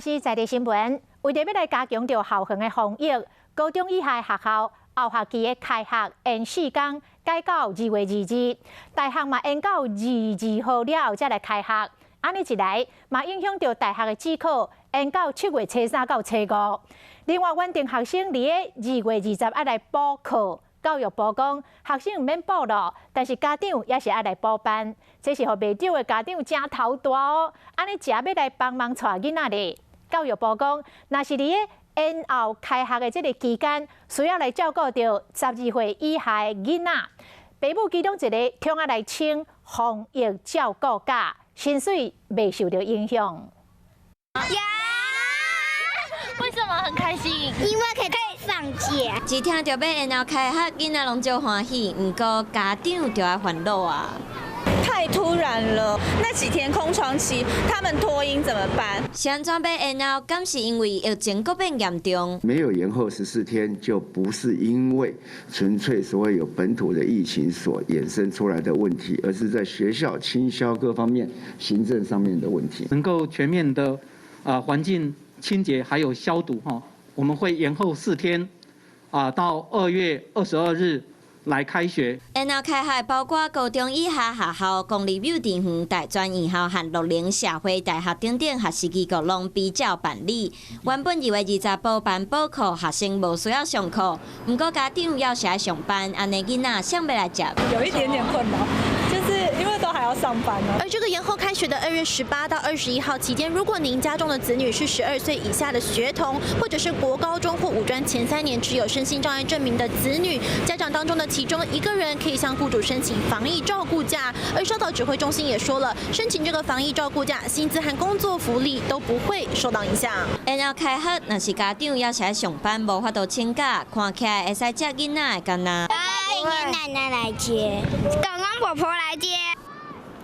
是在地新聞，為著欲來加強著校園的防疫，高中以下學校後學期的開學延4工，改到2月22，大學嘛延到22號了後才來開學。按呢一來，嘛影響著大學的指考，延到7月初三到初五。另外，原定學生佇咧2月20愛來補課，教育部講學生毋免補咯，但是家長也是愛來補班，這是予袂少的家長誠頭大哦。按呢誠欲來幫忙帶囡仔咧。教育部講，若是佇咧延後開學的這个期間，需要來照顧著12歲以下的囡仔，爸母其中一个通愛來請防疫照顧假，薪水袂受著影響。呀！為什麼很開心？因為可以放假。一聽著欲延後開學，囡仔攏足歡喜，毋過家長就愛煩惱啊。太突然了，那幾天空窗期，他們托嬰怎麼辦？是按怎欲延後？敢是因為疫情閣變嚴重？沒有延後14天，就不是因為純粹所謂有本土的疫情所衍生出來的問題，而是在學校清消各方面行政上面的問題。能夠全面的啊環境清潔還有消毒哈，我們會延後四天，啊到2月22日來開學。延後開學包括高中以下學校、公立幼稚園、大專院校和樂齡社會大學等等學習機構攏比照辦理。原本2月20補班補課，學生無需要上課，毋過家長猶是愛上班，按呢囡仔誰欲來接？有一點點困擾，就是因為都還要上班呢。而這個延後開學的2月18到21號期間，如果您家中的子女是12歲以下的學童，或者是國高中或五專前3年持有身心障礙證明的子女，家長當中的其中一個人可以向雇主申請防疫照顧假。而稍早指揮中心也說了，申請這個防疫照顧假，薪資和工作福利都不會受到影響。延後開學，若是家長猶是愛上班，無法度請假，看起來會使接囡仔會艱難。爺爺奶奶來接，公公婆婆來接。